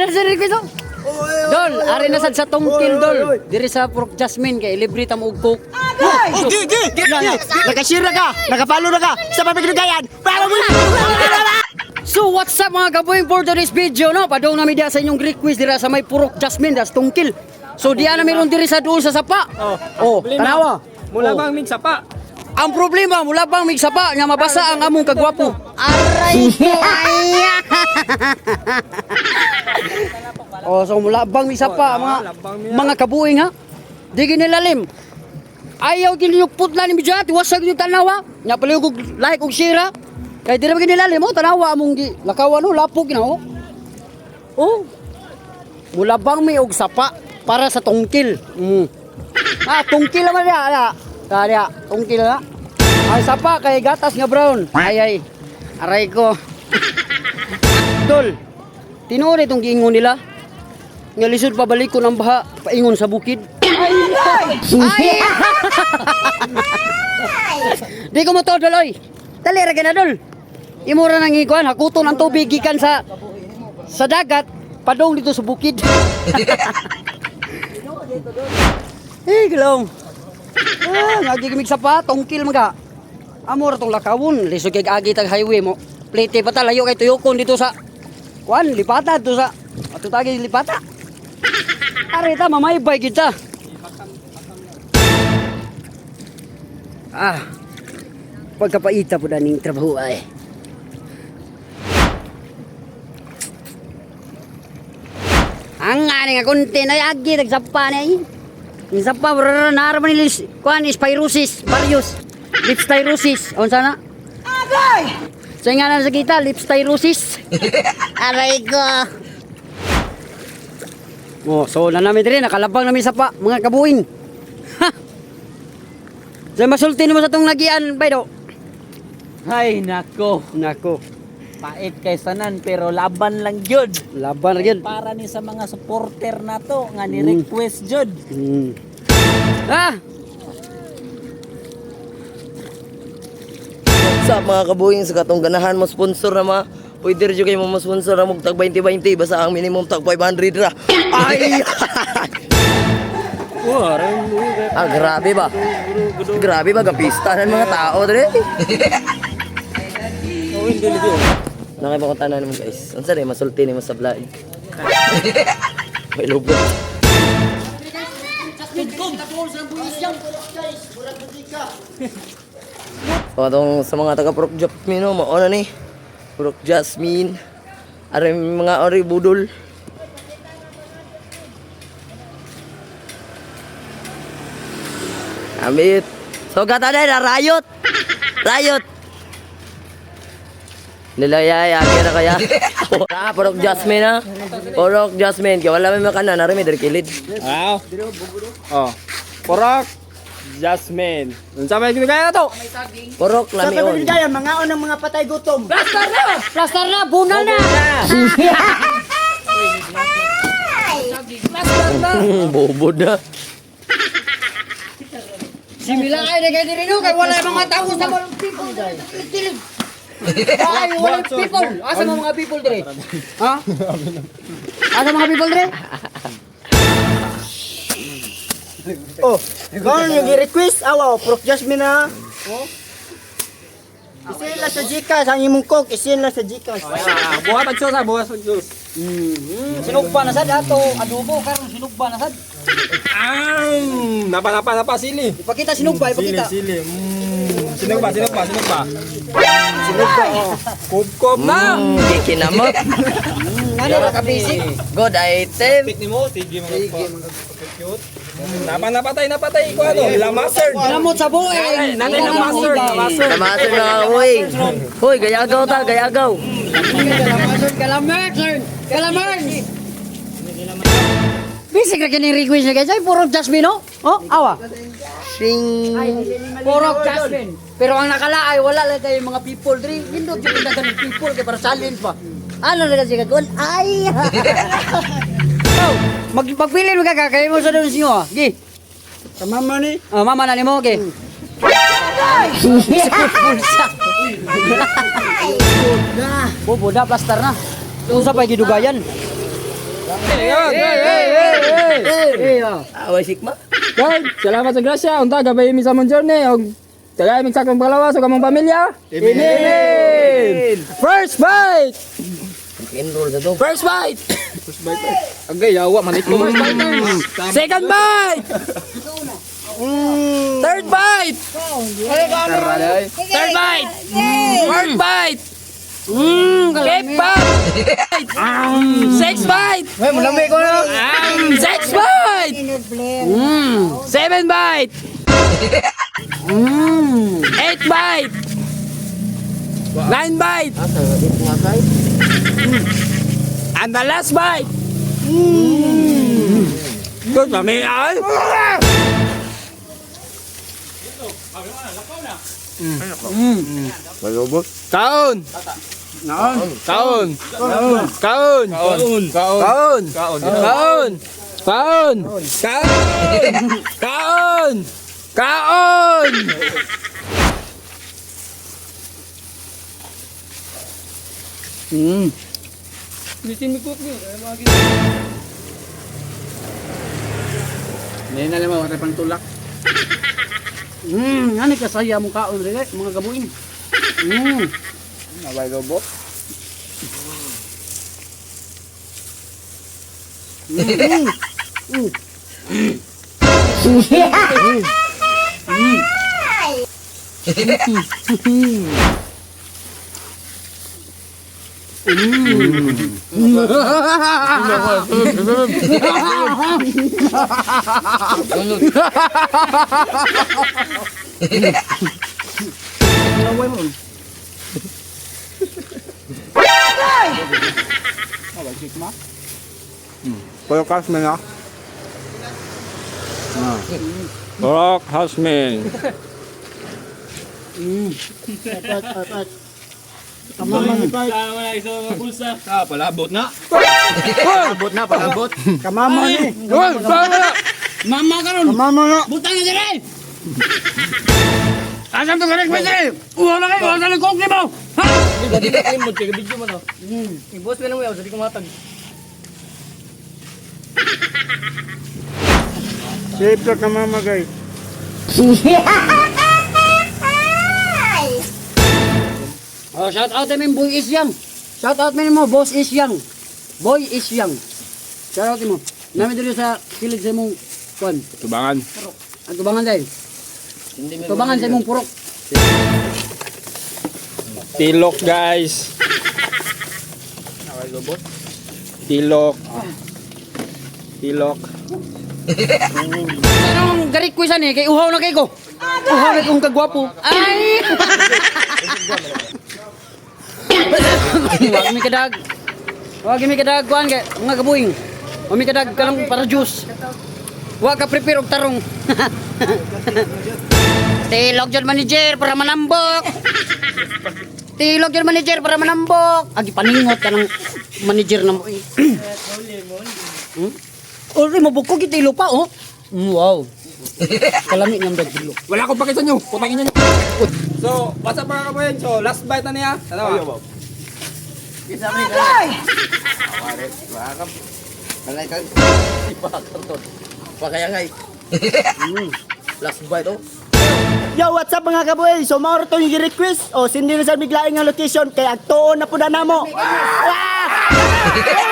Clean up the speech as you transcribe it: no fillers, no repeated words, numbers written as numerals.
Sa request oh. Dol, ari na sad sa tungkil, dol. Diri sa Purok Jasmine kay libre ta mo og Coke. Oh, gi, gi, gi, gi. Nakashare na ka, nakapalo na ka, sa pamignugayan. Para mo. So what's up, mga kaboy, for today's video, no? Padung na media sa inyong request dira sa may Purok Jasmine das Tungkil. So diya na meron diri sa duol sa sapa. Oh, tanawa. Mula Oh. bang mig sapa? Ang problema, mula bang mig sapa nga mabasa ang among kagwapo. Aray! Oh, so mula bang mig sapa mga mga kabuing, ha. Di ginilalim. Ayaw gini putla ni Bijat, wasag yung tanawa. Nya palihog og like og share, ha. Kay di ra ginilalim oh, tanawa among gi lakawan oh, lapog na oh. Oh. Mula bang may og sapa para sa tungkil. Ah, tungkil naman diya, diya. Ah, diya, tungkil na. Ay, sapa kay gatas nga brown. Ay, ay. Aray ko. Dol, tinuod itong giingon nila. Nga lisod pabalik ko ng baha, paingon sa bukid. Ay! Ay! Di ko mo to, Dol, oy. Dali ra ka na, Dol. Imo ra nang ikuan, hakuton ang tubig gikan sa dagat, padong dito sa bukid. Eh, gulong. Ah, ngagi sa pa, tungkil mga. Amor tong lakawon, lisod kay agi tag highway mo. Plite pa ta layo kay tuyokon dito sa kuan, lipata dito sa ato tagi lipata. Are ta mamaybay kita. Ah. Pagkapaita po daning trabaho ay. Ang ani nga konti na agi nagsapa na eh. Ang sapa bro nara man ni kuan spirosis, various. Lipstyrosis. Unsa na? Agay! Sa nga na sa kita, lipstyrosis. Aray ko. Oh, so na namin diri nakalabang namin sapa mga kabuing. Ha. Sa masulti nimo sa tong nagian, baydo. Ay, nako. Nako, Pait kay sanan pero laban lang gyud. laban ra gyud. Para ni sa mga supporter nato nga ni request jud. Ah, Sa mga kabuhing sa katong ganahan mo sponsor na mga pwede rin kayo mo sponsor na mong tag 20-20 basta ang minimum tag 500 ra. Ay! Ah, grabe ba? Grabe ba gapista ng mga tao dre? Nakaiba ko tanan mo, guys. Unsa rin masulti nimo sa vlog? May lubot. So atong sa mga taga Purok Jasmine no, mao na ni. Purok Jasmine. Are mga ori budol. Amit. So gata na rayot. Rayot. Nilayay, agi na kaya. Ah, Purok Jasmine ha. Purok Jasmine, kaya wala may makanan, nari may diri kilid. Wow. Oh. Porok Jasmine. Unsa may ginigaya na to? Purok Sa Lamion. pamignugayan, mga ng mga patay gutom. Plaster na! Plaster na! Bunal na! Bobo na. Simila ay na kayo diri no kay wala mga tao sa mga people. Ay, wala people. Asa mga people dire? Ha? Asa mga people dire? Oh, kung yung request awa, Prof Jasmine na. Oh. Isin lang sa Gcash, ang imong coke, isin lang sa Gcash. Ah, buhat ang sus, ah, buhat ang sus. Sinugba na sad ato adobo karon sinugba na sad. Ah, napa napa napa sili. Ipakita sinugba, Sili, ipakita. sili. Sinugba, sinugba, sinugba. Sinugba, oh. Kubkob na. Kikinamot. Ngano ra ka basic? Good item. Pit ni mo, sige mga cute. Napa napatay napatay ko ano, lamaser. Kinamot sa bueng. Nanay lamaser, lamaser. Tamasin mga kabuhing. Hoy, gayagaw ta, gayagaw. Kalamarn, kalamarn, kalamarn. Basic ra kini request niya, guys. Ay, puro Jasmine oh. Oh, awa. Sing. Purok Jasmine. Pero ang nakalaay, wala lang tayo mga people diri. Nindot yung dagan ng people kay para challenge pa. Ano na kasi gagawin? Ay! Oh, magpili mo ka kay mo sa doon sinyo. Ah. Gi. Sa mama ni. Oh, mama na nimo, okay. Bulsa. Bobo na plaster na. Unsa pa gidugayan? Hey, hey, hey, hey. Eh, ah. Away sikma. Lord, salamat sa grasya. Unta gabay mi sa mong journey og tagay mig saktong panglawas ug among pamilya. Amen. First bite. Enroll sa to. First bite. First bite. Agay yawa man ito. First bite. Second bite. Third bite. Third bite. Fourth bite. Fifth bite. Sixth bite. Ay, mulami ko na. Six bite. Seven bite. Eight bite. Nine bite. And the last bite. Good mami ay. Kaon. Kaon. Kaon. Kaon. Kaon. Kaon. Kaon. Kaon. Kaon. Kaon. Kaon. Hindi na lang wala pang tulak. Ano kasaya mong kaon rin mga gabuin. Nabay robo. Porok Hasmin ah. Porok Hasmin. Kamama ni Bart. Ah, palabot na. Palabot na, palabot. Kamama ni. Hoy, tama. Mama karon. Kamama na. Butang na dire. Asan to galing dire? Uwa na kayo, uwa na kong mo. Ha? I-boss mo lang sa di ko matag. Safe ka kamama guys. Oh, shout out namin Boy is Young. Shout out namin mo Boss is Young. Boy is Young. Shout out mo. Namin diri sa kilid sa imong kuan. Tubangan. Ang tubangan dai. Tubangan sa imong purok. Tilok, guys. Tilok. Tilok. Anong garik ko isa ni kay uhaw na kay ko. Uhaw na kong kagwapo. Ay. Wag mi kadag. Wag mi kadag kuan kay mga kabuing. Wag mi kadag kanang para juice. Wa ka prepare og tarong. Tilog jud manager para manambok. Tilog jud manager para manambok. Agi paningot kanang manager na mo. eh. Uri mo bukog itilo pa oh. Wow. Kalami ng dagilo. Wala akong pakita nyo. Putangin nyo. So, what's up mga kaboy? So, last bite na niya. Tanawa. Malay kang ibakang to. Pakayangay. Last bite oh. Yo, what's up mga kabuel? So, mauro tong yung request. O, sindi na sa biglaing nga location. Kaya agtuon na po na namo. Ah!